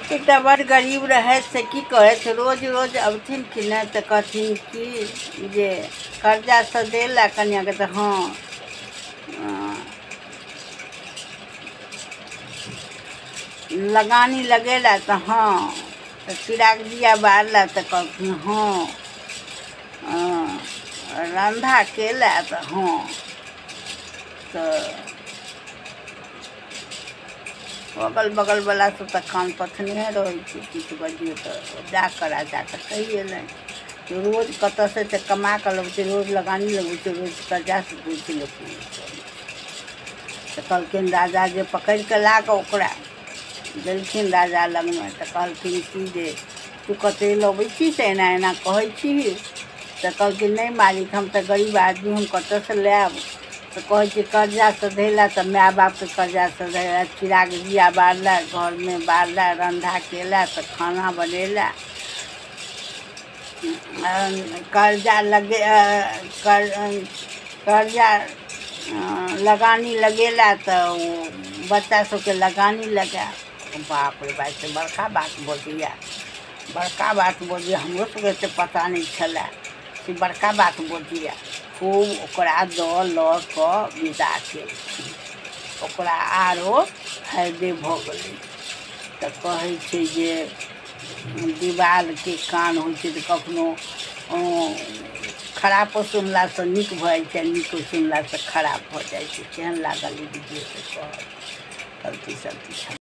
एकटा बड़ गरीब रहथि, से की कहथि, रोज रोज अबथिन कि नहि तऽ कहथिन कि जे कर्जा सधेला कनिआँके, तऽ हँ। लगानी लगेला, तऽ हँ। तऽ चिराग दिया बारला, तऽ कहलखिन हँ। रन्धा केला, तऽ हँ। तऽ अगल बगलवला सब तऽ कान पथनेहे रहै छै, किछु बजियौ तऽ जाकऽ राजाके कहि एलनि। रोज कतऽसँ तऽ कमा कऽ लबै छै, रोज लगानी लगबै छै, रोज कर्जा दै छै लोक। तऽ कहलखिन राजा जे पकड़ि कऽ ला कऽ ओकरा देलखिन राजा लगमे। तऽ कहलखिन कि जे तू कते लबै छी से एना एना कहै छी? तऽ कहलखिन नहि मालिक, हम तऽ गरीब आदमी, हम कतऽसँ लायब? तऽ कहै छै कर्जा सधेला, तऽ माय बापके कर्जा सधेला, चिराग दिया बारला, घरमे बारला, रन्धा केला, तऽ खाना बनेला, कर्जा लगे कर्जा लगानी लगेला, तऽ ओ बच्चा सबके लगानी लगा। बाप रे बाप, से बड़का बात बजैया, बड़का बात बजैया, हमरो सबके एते पता नहि छलै से बड़का बात बजैया। खूब ओकरा दऽ लऽ कऽ विदा केलखिन। ओकरा आरो फायदे भऽ गेलै। तऽ कहै छै जे दिवालके कान होइ छै, तऽ कखनो खरापो सुनलासँ नीक भऽ जाइ छै, नीको सुनलासँ खराब भऽ जाइ छै। केहन लागल ई वीडियो से कहब। गलती सलती।